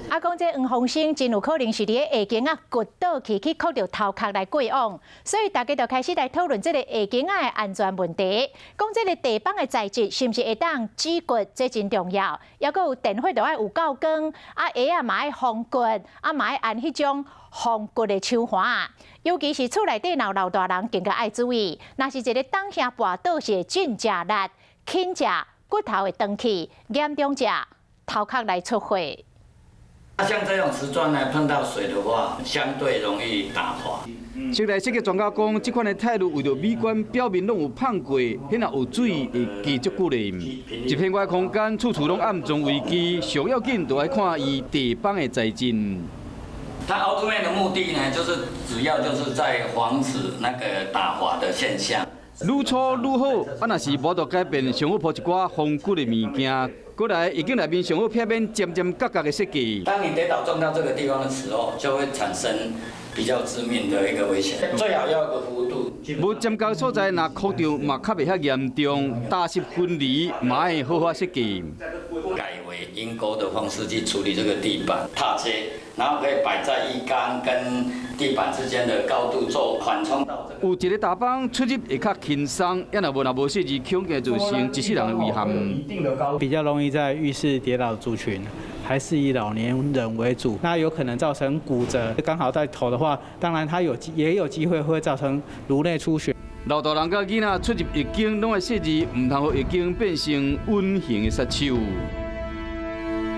啊，講這黃風生真有可能是佇咧鞋弓仔骨倒去，去磕著頭殼來過往，所以大家就開始來討論這个鞋弓仔的安全問題。講這个地板的材質是毋是會當止骨，這真重要。抑閣有電火著愛有夠光，啊鞋仔嘛愛防骨，啊嘛愛按彼種防骨的手環。尤其是厝內底若有老大人，更加愛注意。若是一个當下跋倒是會真正力，輕者骨頭會斷去，嚴重者頭殼來出血。像這種瓷磚呢，碰到水的話，相對容易打滑。室內設計專家講，這款的泰盧為著美觀，表面攏有噴過，彼若有水會加足久咧。一片外空間，處處攏暗藏危機，上要緊就愛看伊地板的材質。它凹凸面的目的呢，就是主要就是在防止那個打滑的現象。愈粗愈好，啊，若是無法度改變，上好鋪一寡防骨的物件。過來，浴間內面上好避免尖尖角角的設計。當你跌倒撞到這個地方的時候，就會產生比較致命的一個危險。最好要有個弧度。無尖角所在，若磕著嘛較袂遐嚴重，打濕分離嘛愛好好設計。改為鷹鈎的方式去處理這個地板踏階，然後可以擺在浴缸跟地板之間的高度做緩衝。有一个踏板出入會較輕鬆，也若無若無設置，恐驚造成一世人的遺憾。比較容易在浴室跌倒的族群，還是以老年人為主，那有可能造成骨折。剛好在頭的話，當然它有也有機會會造成顱內出血。老大人佮囡仔出入浴間，攏愛設置，毋通予浴間變成隱形的殺手。